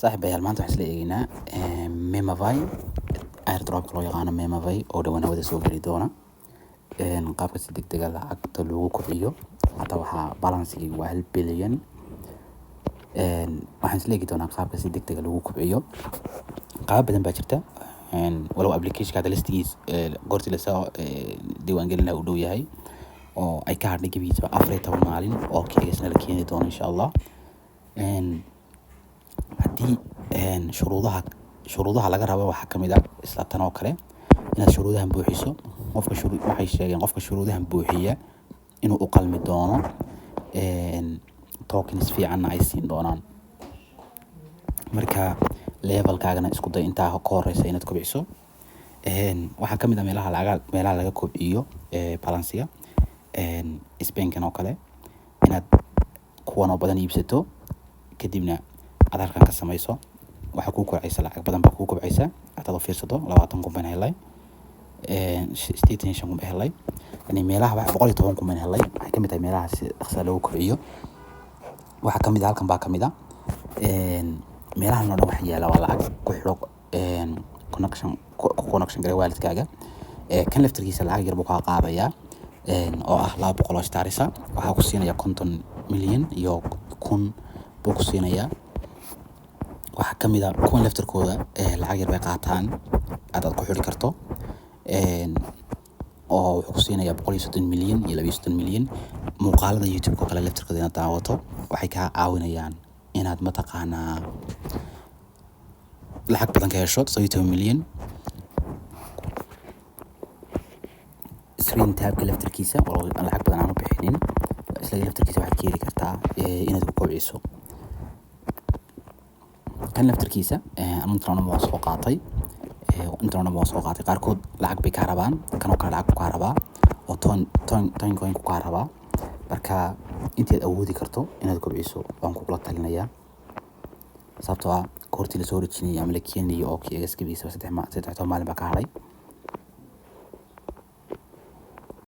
Saaxiibayaal, maanta waxaan isla eegaynaa Memefi airdropka loo yaqaano Memefi oo dhawaan hawada soo geli doona. Qaabka si degdeg ah lacagta loogu kobciyo. Hata waxaa balance-igii waa 1 bilyan. Waxaan isla eegi doonaa qaabka si degdeg ah loogu kobciyo. Qaabab badan baa jirta. Walow application hadda listigiis goortii lasoo diiwaangelin lahaa uu dhow yahay oo ay ka hadhay gebigiisaba 14 maalin oo KXna la keeni doono, insha Allah. Haddii shuruudaha laga rabo waxaa kamid ah isla tan oo kale inaad shuruudahan buuxiso. Qofka waxay sheegeen qofka shuruudahan buuxiya inuu u qalmi doono, tokens fiicanna ay siin doonaan. Marka levelkaagana isku day intaa ka horeysa inaad kobciso. Waxaa kamid ah meelaha laga kobciyo balance-iga SPENDkan oo kale, inaad kuwan oo badan iibsato, kadibna aad halkan ka samayso. Waxaa kuu kobcaysa, lacag badan baa kuu kobcaysa. Hadaad u fiirsato, 20,000 baan helay, 85,000 baan helay, yani meelaha 110,000 baan helay. Waxay kamid tahay meelaha si dhaqsa loogu kobciyo. Waxaa kamid ah halkan baa kamid ah. Meelahan oo dhan waxa yaala waa lacag ku xidho connection, ku connection garay walletkaaga. Kan laftarkiisa lacag yar buu kaa qaadayaa oo ah 200 oo stars. Waxaa ku siinaya 50 milyan iyo 1000 buu ku siinayaa. Waxaa kamid ah kuwan laftarkooda lacag yar bay qaataan aad ku xidhi karto, oo wuxuu ku siinayaa 130 milyan iyo 32 milyan. Muuqaalada YouTube oo kale laftarkooda inaad daawato waxay kaa caawinayaan inaad mataqaanaa lacag badan ka hesho, 17 milyan. Screen tabka laftarkiisa oo lacag badan aan u bixinin isla laftarkiisa waxaad ka heli kartaa inaad ku kobciso. Kan laftarkiisa intan oo dhan waan soo qaatay, intan oo dhan waan soo qaatay. Qaarkood lacag bay kaa rabaan, kan oo kale lacag buu kaa rabaa oo ton coin ku kaa rabaa. Marka intaad awoodi karto inaad kobciso baan kugula talinayaa, sababtoo ah goortii lasoo rejinayay ama la keenayo oo KX gebigiisaba 13 maalin baa ka hadhay.